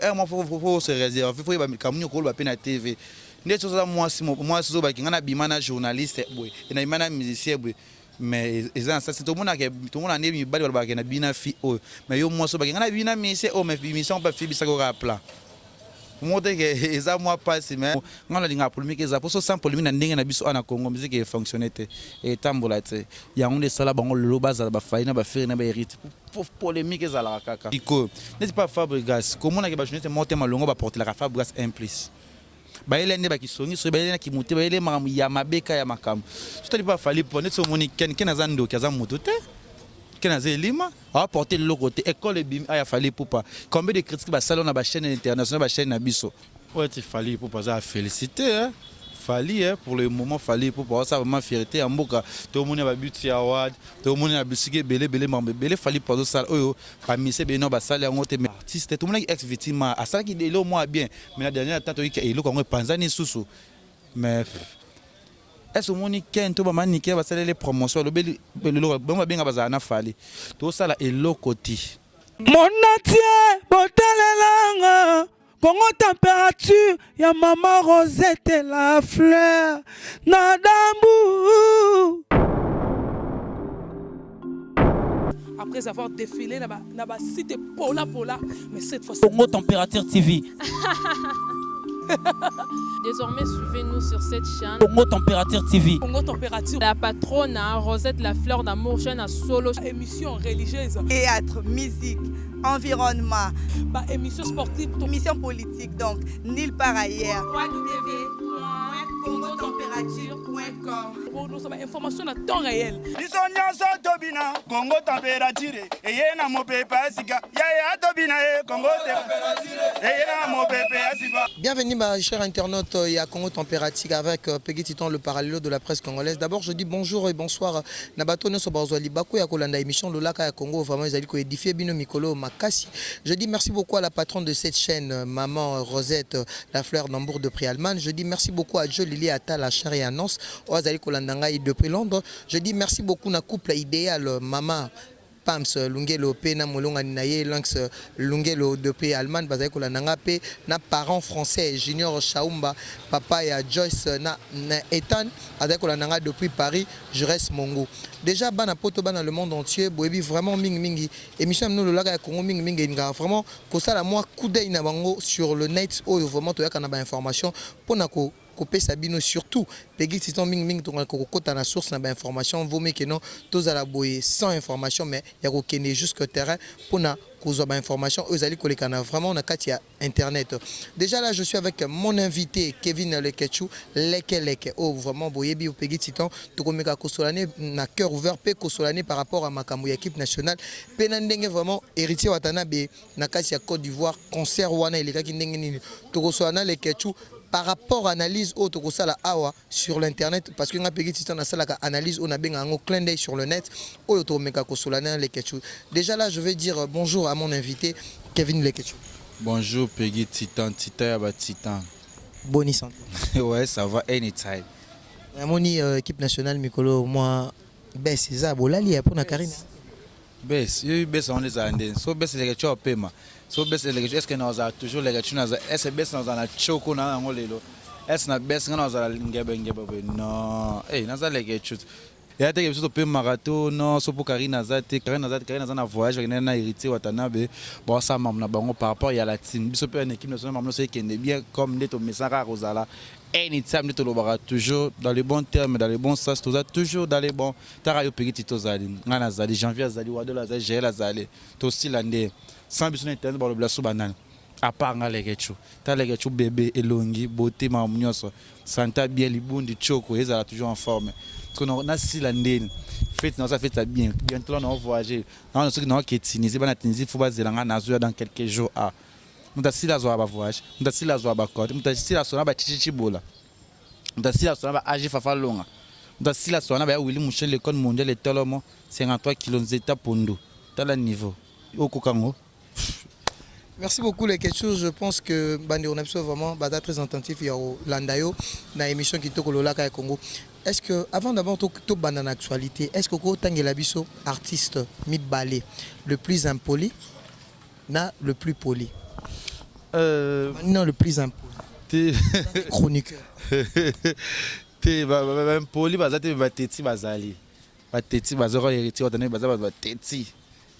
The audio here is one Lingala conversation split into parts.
Heure moko faut se réserver, faut yeba makambo nini okoloba mpe na TV. Nde soki oza mwasi, mwasi ozobaki ngai nabima na journaliste boye, nabima na musicien boye, mais eza na sasi. Tomonaka, tomona nde mibali balobaka na bina fille oyo, mais yo mwasi obaki ngai nabima na musicien oyo, mais musicien mpe afibisaki kaka plan moko te ke eza mwa mpasi. Mais ngai nalingaka polémique eza mpo so sans polémique na ndenge na biso awa na Congo, musique efonctionne te, etambola te. Yango nde esala bango lelo bazala baFally na baFerre na baHéritier, po polémique ezalaka kaka. Sikoyo neti mpa Fabregas, komonaki bajournaliste moko te malongo baportelaka Fabregas un plus, bayele nde bakisongi soki bayele na kimu te, bayele makambo ya mabeka ya makambo. Sotali mpa Fally, mpo neti omoni Ken, Ken aza ndoki, aza motu te, Ken aza elima, aporte eloko te. Ekole ebimi aya Fally Ipupa, combien de critiques basali na bachaîne internationale, bachaîne na biso oyo ti Fally Ipupa aza félicité, hein? Fally, hein, pour le moment Fally Ipupa aza vraiment fierté ya mboka. Tomoni ba Beauty Award, tomoni na bisika ebele ebele, makambo ebele Fally Ipupa azosala oyo bamise ebele no basali yango te. Mais artiste, tomonaki ex victime asalaki eloko moko ya bien, mais na dernier temps toyiki eloko yango epanzani lisusu. Mais est ce omoni Ken to bamanike basaleli promotion, alobeli eloko bango babenga bazala na Fally, tosala eloko ti? Monatie botalelanga Congo Température ya mama Rosette la fleur na dambu. Après avoir défilé na ba site pola pola, mais cette fois Congo Température TV. Désormais, suivez-nous sur cette chaîne. Congo Température TV. Congo Température. La patronne, hein, Rosette la fleur d'amour, chaîne à solo. Émission religieuse. Théâtre, musique, environnement. Bah, émission sportive. Émission politique, donc nulle part ailleurs. www.congotempérature.com. Nous sommes information à temps réel. Biso nyonso tobina Kongo Température eye na mopepe ya sika yaya, tobina ye Kongo eye na mopepe ya sika. Bienvenue, ma chère internaute, il y a Congo Température avec Peggy Titan, le parallèle de la presse congolaise. D'abord, je dis bonjour et bonsoir. Na bato nyonso bazwa libaku ya kolanda émission Lolaka ya Congo, vraiment ezali ko édifier bino mikolo makasi. Je dis merci beaucoup à la patronne de cette chaîne, maman Rosette la fleur d'Hambourg depuis Allemagne. Je dis merci beaucoup à Joe Lili Ata la chair et annonce oyo azali kolanda ngai depuis Londres. Je dis merci beaucoup na couple idéal, maman Pams Lungelo pe na molongani na ye Lynx Lungelo depuis Allemagne, bazali kolanda nga, pe na parent français Junior Shaumba, papa ya Joyce na Ethan, azali kolanda nga depuis Paris. Je reste mongo déjà bana poto, bana le monde entier. Boyebi vraiment mingi mingi émission ya bino Lolaka ya Congo, mingi mingi elingaka vraiment kosala mwa coup d'œil na bango sur le net oyo vraiment toyaka na bainformation mpona ko kopesa bino, surtout Peggy Titan. Mingimingi tongaka kokota na source na bainformation. Vomi ke non, tozala boye sans information, mais ya kokende jusque terrain mpona kozwa bainformation oyo ezali koleka na vraiment na kati ya internet. Déjà là, je suis avec mon invité Kevin Lekechu Leke Leke oyo vraiment boyebi Peggy Titan. Tokomeka kosolane na cœur ouvert mpe kosolane par rapport à makambo ya équipe nationale mpe na ndenge vraiment Héritier Watanabe na kati ya Côte d'Ivoire, concert wana elekaki ndenge nini. Tokosola na Lekechu par rapport à analyse oyo tokosala awa sur l'internet, parce que nga Peggy Titan nasalaka analyse oyo nabenga yango clin d'œil sur le net oyo tokomeka kosola na Lekechu. Déjà là, je vais dire bonjour à mon invité Kevin Lekechu. Bonjour Peggy Titan, Titan ya batitan. Boni santé? Ouais, ça va, anytime. Namoni équipe nationale mikolo mwa bes eza bolali ya mpona Karine. Bes yo, bes yango ezala ndeni so bes Lekechu apema so bes Lekechu, est ce que nazala toujours Lekechu? Naza est ce bes nazala na choko na yango lelo? Est ce na bes nga nazala ngebengebe boye? Non, hey, naza Lekechu eya teke biso topemaka to non so mpo Karine aza te, Karine aza te. Karine aza na voyage, bakende na Héritier Watanabe, baosala mambo na bango par rapport ya la team. Biso mpe na équipe nationale, mambo nyonso ekende bien comme nde tomesana kaka kozala anytime, nde tolobaka toujours dans le bon terme, dans le bon sens, toza toujours dans les bons. Taka yo Peki ti tozali, ngai nazali, Janvier azali, Wadolo azali, Jael azali, tosila nde sans biso na internet balobela so banani à part nga Lekechu? Ta Lekechu bébé, elongi, beauté, makambo nyonso, santa bien, libundi choko ezala toujours en forme. Parce nasila ndeni fête naosa fête ya bien. Bientôt là nao voyager nao, soki naoke Tunisie, bana Tunisie faut bazela nga, nazoya dans quelques jours. Ah, moto asila azwaka bavoyage, moto asila azwaka bacode, moto asila asona bachichichi bola, moto asila asona ba ag fafa longa, moto asila asona baya Willi Mushel, l'école mondiale etolomo 53 kilo nzeta pondu. Tala niveau okokango. Merci beaucoup les questions. Je pense que bandeko na biso vraiment baza très attentif ya kolanda yo na émission kitoko Lolaka ya Congo. Est-ce que avant d'abord to banda na actualité, est-ce que okotangela biso artiste mibale le plus impoli na le plus poli? Non, le plus impoli. Te. Chroniqueur. Te, baimpoli baza te, bateti bazali. Bateti bazaka Héritier Watanabe, baza bato bateti.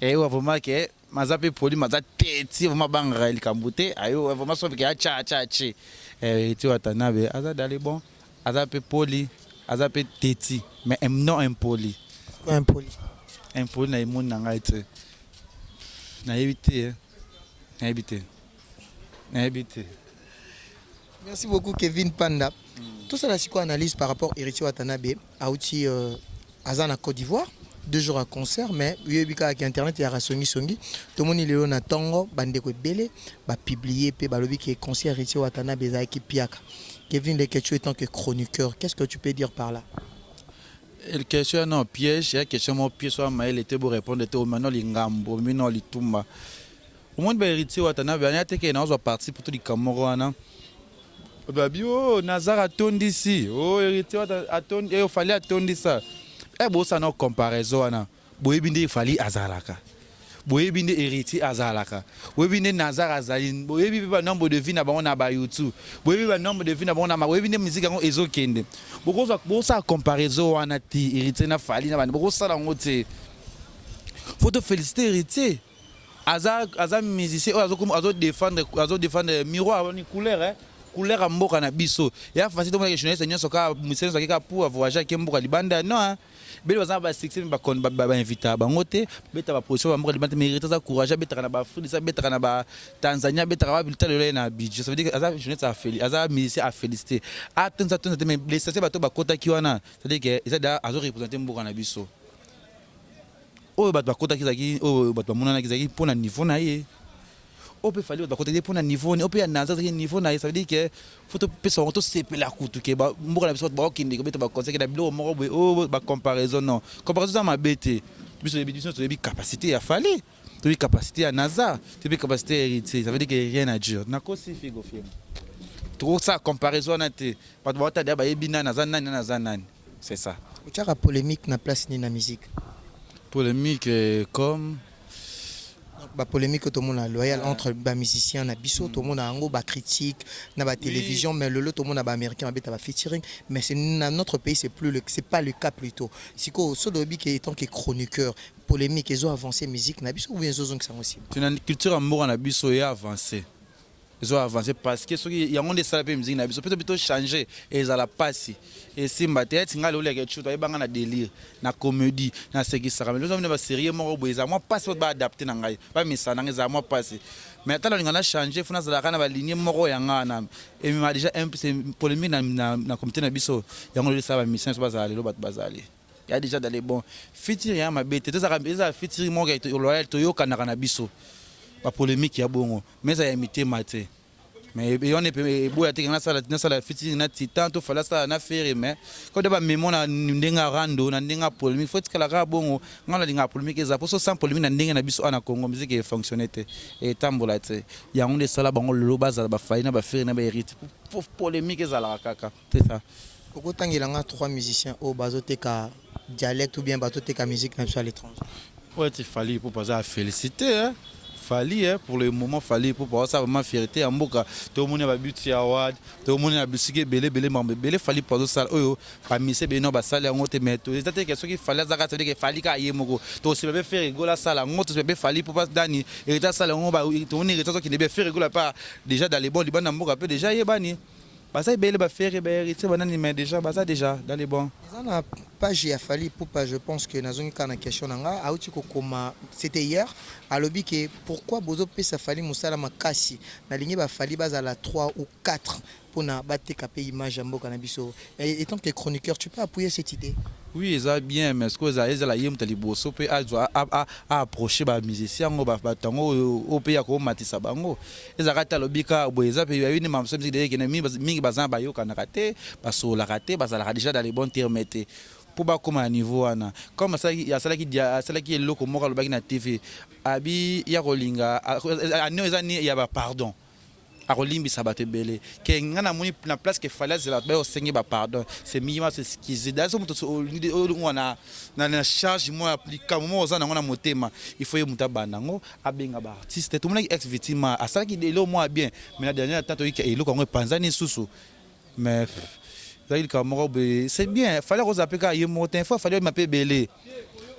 Eyo vraiment ke maza mpe poli, maza teti vraiment, bangaka likambo te. Ayo vraiment soki ke atya atya atye, Héritier Watanabe aza dali bon, aza mpe poli, aza mpe teti, mais non impoli. Quoi, impoli? Impoli na emoni na ngai te, nayebi te, nayebi te, nayebi te. Merci beaucoup, Kevin Panda. Tout ça, c'est quoi analyse par rapport à Héritier Watanabe auti aza na Côte d'Ivoire, 2 jours à concert, mais oyebi kaka internet ya rasongi songi. Tomoni lelo na ntongo bandeko ebele bapublier mpe balobi ke concert Héritier Watanabe ezalaki piaka. Kevin Leketchou, en tant que chroniqueur, qu'est-ce que tu peux dire par là? Question non piège ya question moko piège so mayele te, borépondre te. Omano lingambo mino litumba, omoni bahéritier Watanabe ania te ke nazwa parti po to likambo moko wana. Babi o Nazar atondisi o Héritier atondi, e Fally atondisa. E bosala na comparaison wana, boyebi nde Fally azalaka, boyebi nde Héritier azalaka, boyebi nde Nazar azali, boyebi mpe banombre de vues na bango na baYouTube, boyebi banombre de vues na bango na, boyebi nde musique yango ezokende. Bokosala comparaison wana te, Héritier na Fally na bani, bokosala yango te. Faut toféliciter Héritier, aza musicien oyo azodéfendre miroir ni couleur, eh? Couleur ya mboka na biso. Ya facile tomonaka journaliste nyonso kaka, musicien nyonso akeka pour avoyage, ake mboka libanda. Non, bele baza na basuccès, bainvitaka bango te, beta baposition bamboka libanda te. Mais Héritier aza courage, abetaka na baAfrique, abetaka na baTanzanie, abetaka babita. Lelo ye na budget, ça veut dire aza journaliste, aza musicien à féliciter. Atonza tonza te, mais l'essentiel bato bakotaki wana, c'est à dire que eza da azoreprésente mboka na biso. Oyo bato bakotaki ezalaki, oyo bato bamonanaki ezalaki mpo na niveau na ye. Oyo mpe Fally, bato bakotaki mpo na niveau oyo mpe ya Naza ezalaki niveau na ye. Ça veut dire que faut topesa bango, tosepela kutu ke mboka na biso bato bakokende kobeta baconcert na biloko moko boye. Oyo bacomparaison, non, comparaison eza mabe te. Biso toyebi, biso toyebi capacité ya Fally, toyebi capacité ya Naza, toyebi capacité ya Héritier. Ça veut dire que rien à dire, nakosi figo figo. Tokosala comparaison wana te, bato baotala bayebi nani aza nani, nani aza nani, c'est ça. Otiaka polémique na place nini na musique? Polémique comme? Bapolémique tomona loyal entre bamusicien na biso, tomona yango bacritique na batélévision, mais lelo tomona baaméricain babeta bafeaturing, mais c'est na notre pays, c'est plus le, c'est pas le cas plutôt. Sikoyo so toyebi ke étant que chroniqueur, polémique ezo avancer musique na biso ou bien ezozongisa yango nsima? Tina culture ya mboka na biso eya avance, ezo avance, parce que soki yango nde esala mpe musique na biso mpe tochange, ezala mpasi, esimba te. Eti ngai loleka etu toyebanga na délire, na comédie, nasekisaka, mais lozomina basérie moko boye, ezala mwa mpasi po baadapte na ngai, bamesana na ngai, ezala mwa mpasi. Mais ata nalinga na change, fo nazalaka na baligne moko ya ngai na emema déjà un polémique na comité na biso. Yango lelo esala bamission so bazala lelo, bato bazali ya déjà dans les bons featuring ya mabe te. Ezala featuring moko loyal, toyokanaka na biso, bapolémique ya bongo, mais eza ya mitema te. Mais wana eboya te nasala featuring na Titan to Fally, asala na Ferre, mais comme de bamemo na ndenge ya rando, na ndenge ya polémique, faut etikala kaka bongo. Ngai nalingaka polémique eza po so sans polémique na ndenge na biso awa na Congo, musique efonctionne te, etambola te. Yango nde esala bango lelo bazala baFally na baFerre na bahéritier, po polémique ezalaka kaka, c'est ça. Okotangelanga trois musiciens oyo bazoteka dialecte ou bien bazoteka musique na biso à l'étranger? Ouais, ti Fally po baza félicité, hein? Fally, hein, pour le moment Fally po ça vraiment fierté ya mboka. Tomoni ba BET Award, tomoni na bisika ebele ebele, mambo ebele Fally po azosala oyo bamise ebele no basali yango te. Mais eza te ke soki Fally azaka te ke Fally kaka ye moko. Tosepela mpe Ferre Gola asala yango, tosepela mpe Fally po dani Héritier asala yango. Tomoni Héritier azokende be, Ferre Gola pa déjà dans les bons libanda mboka mpe déjà yebani, baza ebele, baFerre, bahéritier, banani, mais déjà baza déjà dans les bons. Eza na page ya Fally Ipupa, je pense que nazongi kaka na question na nga auti kokoma, c'était hier. Alobi ke pourquoi bozopesa Fally mosala makasi, nalingi baFally bazala 3 ou 4 mpona bateka mpe image ya mboka na biso. Étant que chroniqueur, tu peux appuyer cette idée? Oui, eza bien, mais ce eza ezala ye moto ya liboso mpe azwa aapproche bamusicien yango, bato yango oyo mpe ya komatisa bango. Ezalaka te alobi kaka boye, eza mpe bayebi nde mamoso musique ekende mingi, baza na bayokanaka te, basololaka te, bazalaka déjà dans les bons termes te mpo bakóma na niveau wana. Comme asalaki eloko moko, alobaki na TV abi ya kolinga ane eza ni ya bapardon. Akolimbisa bato ebele ke nga namoni na place ke Fally azela bato baya kosenge ba pardon, c'est mieux ba s'excuser. D'ailleurs, soki moto olingi olongwa na charge moko ya likambo moko oza nango na motema, il faut ye moto abanda yango, abenga ba artiste. Tomonaki ex victime asalaki eloko moko ya bien, mais na dernier temps toyoki eloko yango epanzani lisusu. Mais ezalaki likambo moko boye, c'est bien. Fally akozala mpe kaka ye moko te, faut Fally oyeba mpe ebele.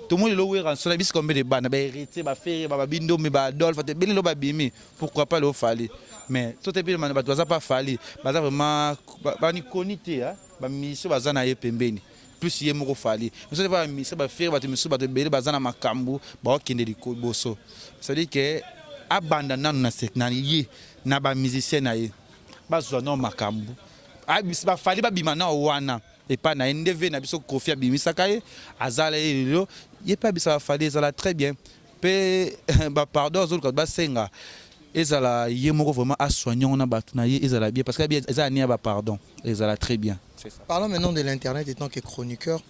Tomoni lelo Werrason na biso, combien de bana, ba Héritier, baFerre, babindombe, baAdolphe te, ebele lelo babimi. Pourquoi pas lelo Fally? Mais so te mpe bato baza pa Fally, baza vraiment banikoni te, bamusicien baza na ye pembeni, plus ye moko Fally. Mais so te bamusicien, baFerre, bato misusu, bato ebele baza na makambo, baokende liboso. C'est-à-dire que abanda nanu na ye na bamusicien na ye, bazwa nao makambo baFally, babima nao wana epai na ye. Nde ve na biso Kofi abimisaka ye, azala ye lelo, ye mpe abisaka Fally, ezala très bien. Mpe bapardon azoluka basenga, ezala ye moko vraiment asoigne yango na bato na ye, ezala bien, parce que eza ani ya bapardon, ezala très bien. C'est ça. Parlons maintenant de l'internet. Étant que chroniqueur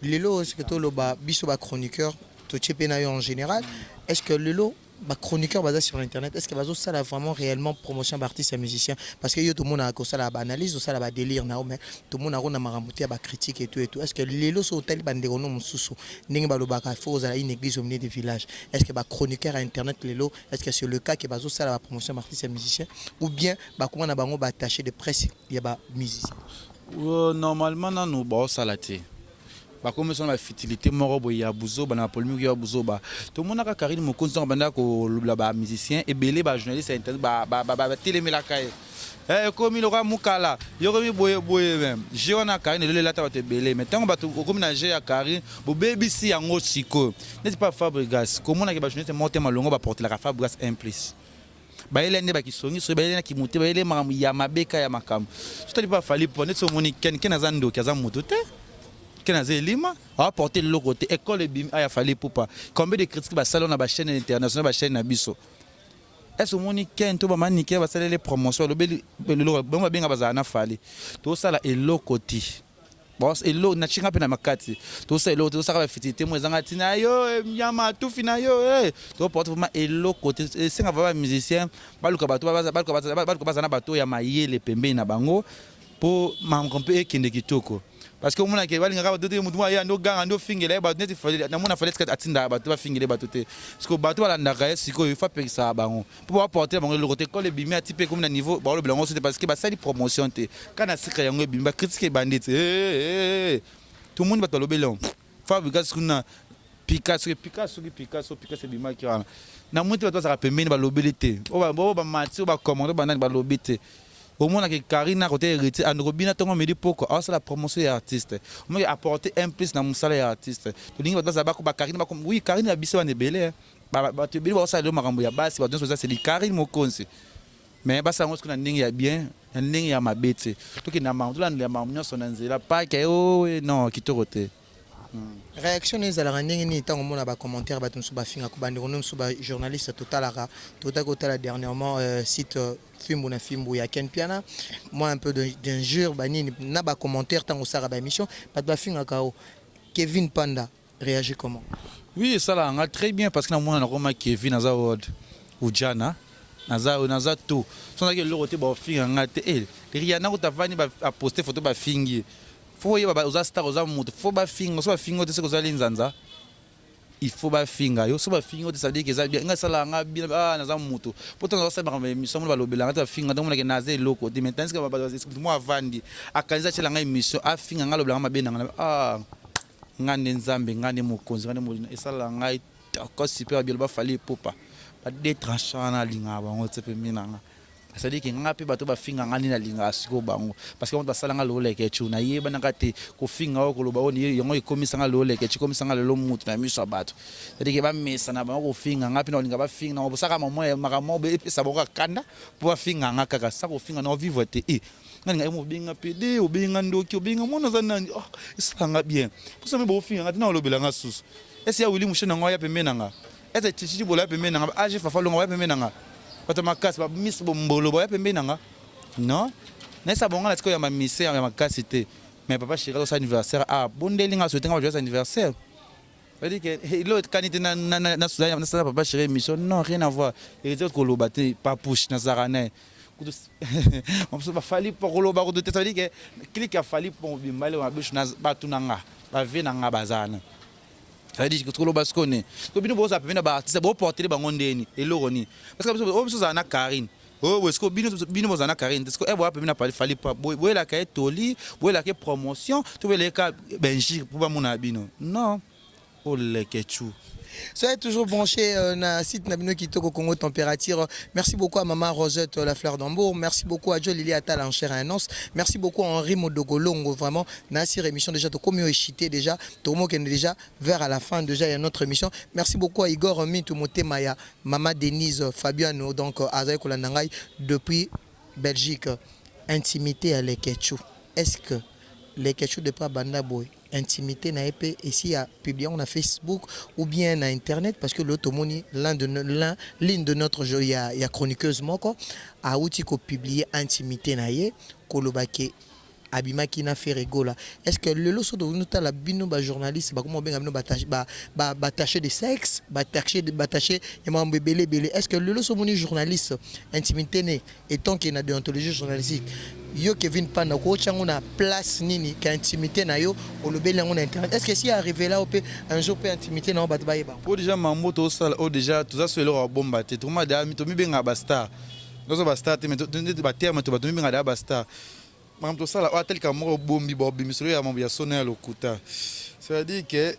lelo, est-ce que toloba biso bachroniqueur totie mpe na yo en général, est-ce que lelo bachroniqueur baza sur internet, est ce que bazosala vraiment réellement promotion baartiste ya musicien? Parce que yo tomonaka kosala baanalyse, osala badélire na yo, mais tomonaka na makambo te ya bacritique et tout et tout. Est ce que lelo so otali bandeko no mosusu ndenge balobaka, faut ozala une église au milieu du village, est ce que bachroniqueur ya internet lelo, est ce que c'est le cas ke bazosala bapromotion baartiste ya musicien, ou bien bakoma na bango baattaché de presse ya bamusicien? Normalement nanu baosala te. Bakomi so na bafutilité moko boye ya buzoba, na bapolémique ya buzoba. Tomonaka Karine Mokonzi, ntango bandaka kolobela bamusicien ebele, bajournaliste ya internet batelemelaka ye. Ekomi lokola mokala yokomi boye boye. Je wana Karine elelo elata bato ebele, mais ntango bato okomi na je ya Karine, bobebisi yango. Sikoyo neti mpa Fabregas, komonaki bajournaliste moko te malongo baportelaka Fabregas un plus, bayele nde bakisongi soki bayele na kimu te, bayele makambo ya mabeka ya makambo. Sotali mpe aFally po neti omoni Ken. Ken aza ndoki, aza motu te. Ken aza elima, aporte eloko te. École ebimi aya Fally Ipupa, combien de critiques basali na bachaîne internationale, bachaîne na biso? Est omoni Ken to bamanike basaleli promotion, alobeli eloko bango babenga bazala na Fally, tosala eloko te. Eloko natinga mpe na makati, tosala eloko te, tosala bafutilité mo ezanga ntina. Yo nyama tufi na yo, toporte vraiment eloko te. Esenga va bamusicien baluka bato, baluka baza na bato ya mayele pembeni na bango, mpo makambo mpe ekende kitoko. Parce que omonake balingaka bato te, motu aya nde oganga, nde ofingela ye bato neti namona Fally atindaka bato bafingele bato te. Parce que bato balandaka ye sikoyo, ifa apekisaka bango mpo baporte bango eloko te. Kole ebimi, ati mpe ekomi na niveau balobela yango so te, parce que basali promotion te. Ka na sika yango ebimi, bacritique ebandi te, tomoni bato balobeli yango. Fabregas kuna Picasso, Picasso, soki Picasso, Picasso ebimaki wana, namoni te bato bazalaka pembeni balobeli te. Oyo bamati, oyo bacommande, banani balobi te. Omonaka Karine akote Héritier andoko bina ntongo midi poko, aosala promotion ya artiste, omonaki apporter un plus na mosala ya artiste. Tolingi bato bazala bako bakarine bako. Oui, Karine ya biso bana ebele, bato ebele baosala lelo makambo ya basi, bato nyonso eza seli Karine Mokonzi, mais basala yango soki na ndenge ya bien, na ndenge ya mabe te. Tokende na makambo, tolandela makambo nyonso na nzela pake oyo non kitoko te. Réaction na ezalaka ndenge nini ntango omona bacommentaire, bato mosusu bafingaka, bandeko no mosusu bajournaliste? Totalaka, totaki kotala dernièrement site Fimbu na Fimbu ya Ken Piana, moi un peu d'injure banini na bacommentaire. Ntango osalaka baémission, bato bafingaka o Kevin Panda réagit comment? Oui, esalaka nga très bien, parce que namona nakoma Kevin, aza word ujana, naza to so nazalaki eloko te, baofinga nga te. Riana kuta avandi, aposte photo, bafingi. Faut oyeba oza star, oza moto, faut bafinga. So bafingi yo te, soki ozali nzanza, il faut bafinga yo. So bafingi yo te, ça veut dire que eza bien. Nga esalaka nga bien. Ah, naza moto po ntango nazosala makambo ya émission, mona balobelanga te, bafinga te, omonake naza eloko te. Mais tandis que moto mo avandi, akanisi atiela nga émission, afinga nga, alobelanga mabe na nga, ah, nga nde Nzambe, nga nde mokonzi, nga nde molino. Esalaka ngai toko super bielo. BaFally Ipupa bade tranchant wana, alingaka bango te pembe na nga. C'est-à-dire que nga mpe bato bafinga nga nde nalingaka sikoyo bango, parce que bango basala nga loleke ecu nayebanaka te. Kofinga oyo, koloba oyo, yango ekomisa nga loleke ecu, ekomisa nga lelo mutu na miso ya bato. C'est-à-dire que bamesa na bango kofinga nga mpe na kolinga bafinga na bosaka makambo epesa bango kakanda mpo bafinga nga kaka. Sa kofinga na ovivre te. E nga ninga obenga pede, obenga ndoki, obenga mwana aza nani, oh, esalanga bien. Mposa me bofinga nga te, na olobela nga susu ese ya wili mushe nango aya pembe na nga, ese chichichi bola ya pembe na nga, age fafa longa ya pembe na nga, bato makasi bamisi bombolo baya pembeni na nga. Non, nayesa bongo na sikoyo ya mamise ya makasi te. Mais papa chéri azosala anniversaire, ah, bondeli nga, souhaite nga joyeux anniversaire. C'est-à-dire que elo ekani te nasala papa chéri émission, non, rien à voir. Héritier koloba te, papouche nazalaka na ye. Kutu mosusu bafali mpo koloba kutu te, ça veut dire que clique ya Fally mpo mobimba ele mabiso na bato na nga, bave na nga baza wana. Ça veut dire que koloba sikoyo nini? Ko bino bozala pembeni na baartiste, boportele bango ndeni eloko nini? Parce que biso oyo biso ozala na Carine oyo boye, sikoyo bino bino bozala na Carine te, sikoyo boya pembeni na Fally mpo boyelaka ye toli, boyelaka ye promotion to boyelaka bainjure mpo bamona bino? Non, oleke chu. Soyez toujours branchés na site na bino kitoko Congo Température. Merci beaucoup à Maman Rosette la Fleur d'Ambour. Merci beaucoup à Joe Lili Atal en chair et en os. Merci beaucoup à Henri Modogolongo. Vraiment, na sir émission déjà, to komi chité déjà, to mo déjà vers à la fin déjà il y a notre émission. Merci beaucoup à Igor Mintu Motemaya, Maman Denise Fabiano, donc azali kolanda ngai depuis Belgique. Intimité à Leketchou. Est-ce que Leketchou depuis banda boy intimité na ye ici a publié na Facebook ou bien na internet? Parce que l'autre moni l'un de l'un l'une de notre jeu, il y a chroniqueuse moko a outi ko publier intimité na ye, koloba ke abimaki na Ferre Gola. Est-ce que lelo so totala bino bajournaliste, bakoma obenga bino baattaché de sexe, baattaché ya makambo ebele ebele, est ce que lelo so omoni journaliste intimité ne étant ke na déontologie journalistique, yo Kevin Panda kootya yango na place nini ka intimité na yo olobeli yango na internet? Est ce que si arrivé là mpe un jour mpe intimité na yo bato bayeba? Po déjà mambo tosala oyo, déjà toza so eloko ya bomba te. Tokoma deya tomibengaka bastar, toza bastar te, mais baterme to bato mibengaka deya bastar. Makambo tosala oyo, atelika moko obombi baobimisolo ya mambo ya sona ya lokuta, c'est-à-dire que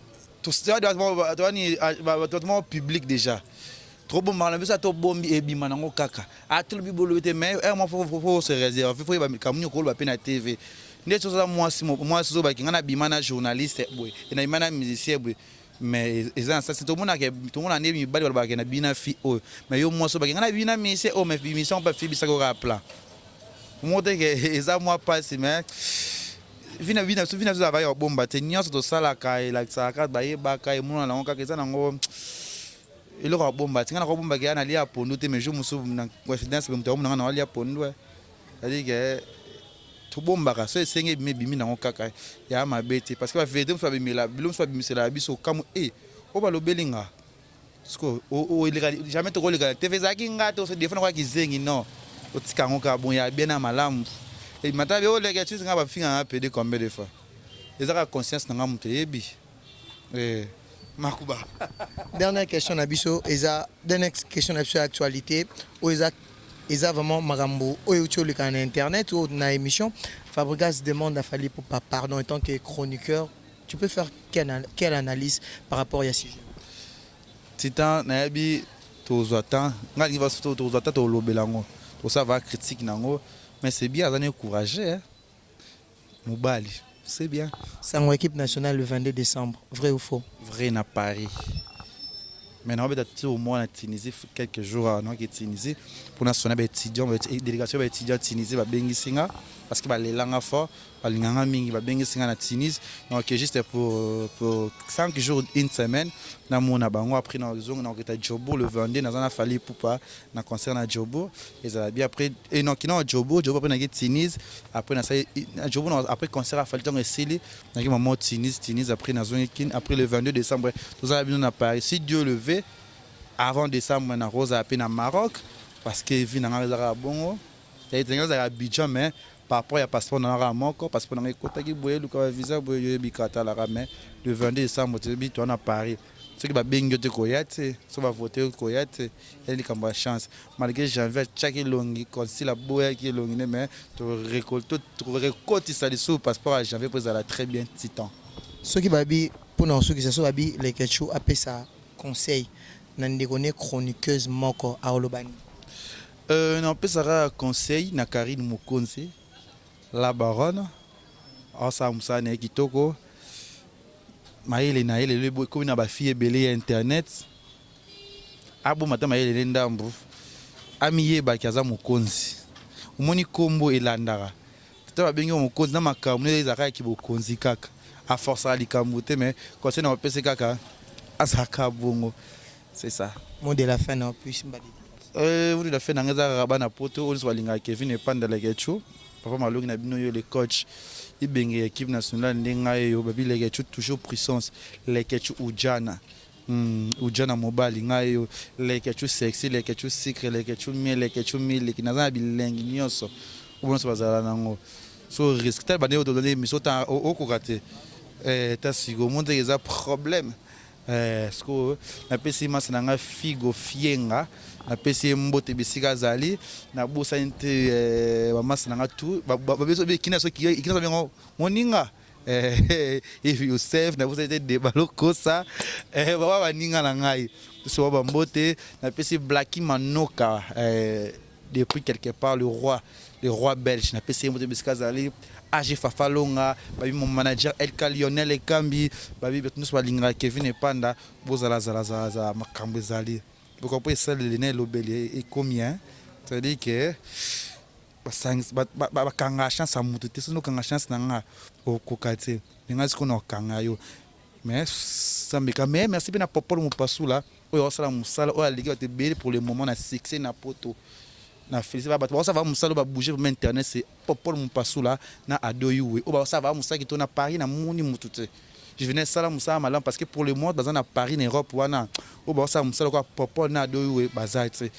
bato moko public déjà tobombaka na biso, ata obombi ebima nango kaka, atolobi bolobi te. Mais un mois faut se réserver, faut yeba kamuni okoloba mpe na TV. Nde soki oza mwasi, mwasi ozobaki ngai nabima na journaliste boye, nabima na musicien boye, mais eza na sasi tomonaka, tomona nde mibali balobaka na bina fi oyo, mais yo mwasi obaki ngai na bina musicien oyo, mais mission mpe afibisaki oyo kaka plan moko te ke eza mwa mpasi. Mais vina bina biso, vina biso ezalaka ya kobomba te. Nyonso tosalaka elakisaka kaka, bayebaka, emonana nango kaka, eza nango eloko ya kobomba te. Ngai nakobombaka ya nalia pondu te, mais jour mosusu na coïncidence moto akomona ngai na walia pondu. C'est-à-dire que tobombaka so esengi ebimi, ebimi nango kaka, ya mabe te, parce que bavérité mosusu babimela, bilo mosusu babimiselaka biso kamwe e oyo balobeli nga siko eleka jamais. Tokoleka te, ezalaki nga te, defo nakoya kizengi. Non, otika yango kaka bon, ya bien na malamu mata be oleka ti nga bafinga nga pede combien de fois, eza kaka conscience na nga, moto eyebi makuba. Dernière question na biso eza, dernière question na biso ya actualité oyo eza vraiment makambo oyo euti oleka na internet ou na émission. Fabregas demande à Fally Ipupa pardon. En tant que chroniqueur, tu peux faire quelle analyse par rapport à ce sujet? Titan, nayebi tozwa temps, ngai alingi tozwa temps tolobela yango, tosala va critique nango, mais c'est bien, aza ne courageux, hein? Mobali, c'est bien. Sango équipe nationale le 22 décembre, vrai ou faux? Vrai, na Paris, mais naobeta ti au moins na Tunisie quelques jours, naoki Tunisie mpona sona baétudiant, délégation baétudiant Tunisie babengisi nga parce que balelanga fort, balinganga mingi, babengisi nga na Tunisie. Donc juste pour 5 jours, une semaine, namona bango. Après nazonga, nakoketa Jobo le 22, naza na Fally Ipupa na concert na Jobo, ezala bien. Après nokina na Jobo, après naki Tunisie, après nasali Jobo, après concert afali ntango esili, naki mama Tunisie, après nazongi Kine. Après le 22 décembre tozala bino na Paris, si Dieu le veut. Avant décembre nakozala mpe na Maroc, parce que vie na nga ezalaka bongo, ezalaka Abidjan, mais par rapport ya passeport na nga moko, passeport na nga ekotaki boye, eluka bavisa boye, yoyebi atalaka. Mais le 22 décembre toyebi toza na Paris. Soki babengi yo te, koya te. Soki bavote, koya te. Ya likambo ya chance, malgré janvier atiaki elongi consul aboyaki elongi ne, mais torekotisa lisusu passeport ya janvier mpo ezala très bien, titan. Soki babi mpona kosukisa, so babi Leketchou apesa conseil na ndeko ne chroniqueuse moko, aoloba nini? Napesaka conseil na Karine Mokonzi la baronne, aosala mosala na ye kitoko, mayele na ye lelo ekomi na bafille ebele ya internet. Aboma ata mayele ne ndambu, amiyebaki aza mokonzi. Omoni nkombo elandaka tata, babengi yo mokonzi na makambo nde ezalaka yaki bokonzi kaka, aforçaka likambo te. Mais conseil na bapesi kaka, azalaka bongo, c'est ça. Mot de la fin na puis mbadi. Mot de la fin nanga eza kaka bana poto oyo nyonso balingaka Kevin epandalaka echo, papa malongi na bino, yo le coach ibenge ya équipe nationale, nde ngai oyo babi Leketchou, toujours puissance, Leketchou ujana. Uja na mobali ngai yo, leke chu sexy, leke chu sucre, leke chu miel, leke chu miliki. Naza na bilengi nyonso oyo nyonso bazala nango. So risque tala bande oyo émission ta okoka te. Ta siko omoni teke eza problème. Sikoyo napesi masa na ngai Figo Fienga, napesi ye mbote bisika azali. Nabosani te bamasa na ngai tu kina so kina bengo moninga Yosef. Nabosani te Deba Lokosa, baba baninga na ngai so bambote. Napesi Blaki Manoka depuis quelque part, le roi, le roi belge. Napesi ye mbote bisika azali. AG Fafalonga babi, mon manager Elka Lionel Ekambi babi, bato nyonso balingaka Kevin Epanda, bozala zala, makambo ezali boka mpo esaleli na elobeli ekomi, hein, c'est-à-dire que bakanga chance ya motu te. Soki okanga chance na nga, okoka te. Me nga sikoyo na okanga yo, mais sambeka. Mais merci mpe na Popol Mopasula oyo aosala mosala oyo aleki bato ebele pour le moment na succès na Poto. Na félicité bato baosala mosala oyo babouge vraiment internet, c'est Popol Mopasula na Ado Yuwe oyo baosala va mosala kitoko na Paris. Namoni motu te, je venais sala mosala malamu parce que pour le moment baza na Paris, na Europe wana, oyo baosala mosala kwa Popol na Ado Yuwe baza te.